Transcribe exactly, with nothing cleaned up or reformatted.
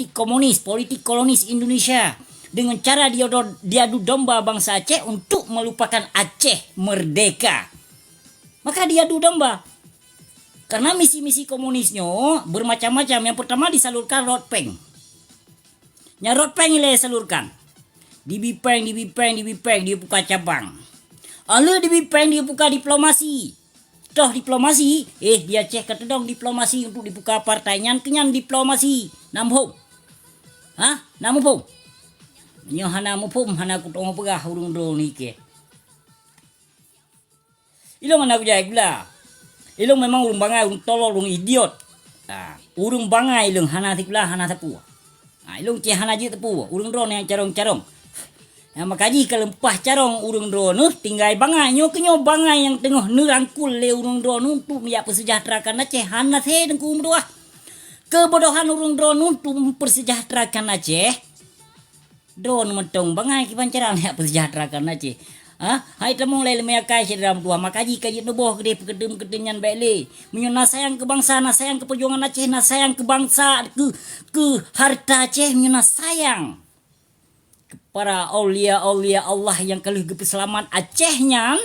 komunis, politik kolonis Indonesia dengan cara diadu, diadu domba bangsa Aceh untuk melupakan Aceh merdeka. Maka diadu domba. Karena misi-misi komunis nyoe bermacam-macam. Yang pertama disalurkan rot péng. Nyang rot péng ilée salurkan. Dibi péng, dibi péng, dibi péng, dibuka cabang. Aleu dibi péng dibuka diplomasi. Toh diplomasi, eh di Aceh ka teudong diplomasi untuk dibuka partai nyan keu nyan diplomasi. Na muphom? Hah? Na muphom? Nyoe hana muphom, hana kutoe peugah ureuëng droe nike. Ilong hana kujai gula. Ilong memang ureuëng bangai, ureuëng tolol, ureuëng idiot. Ha, ureuëng bangai ilong hana sikula, hana sapeue. Ha, ilong ceh hana jeuet teupeu, ureuëng droe nyang carong-carong. Nyang maka jih ka leumpah carong ureuëng droe neuh tinggai bangai. Nyoe keunyoe bangai nyang teungoh neurangkul lé ureuëng droe neuh untuk meujak peuseujahterakan Aceh hana sé teungku meutuah. Keubodohan ureuëng droe neuh untuk memperseujahterakan Aceh. Droe mantong bangai kiban cara neujak peuseujahterakan Aceh. Ha? Hai tamong lé leumé akai syedara meutuah, maka jih ka jeuet neuboh keudeh peukeudeueng-peukeudeueng nyan bék lé. Meunyoe na sayang keu bansa, na sayang keu peujuangan Aceh, na sayang keu bansa, keu, keu harta Aceh, meunyoe na sayang keu para aulia-aulia Allah nyang ka lheueh geupeuseulamat Aceh nyan,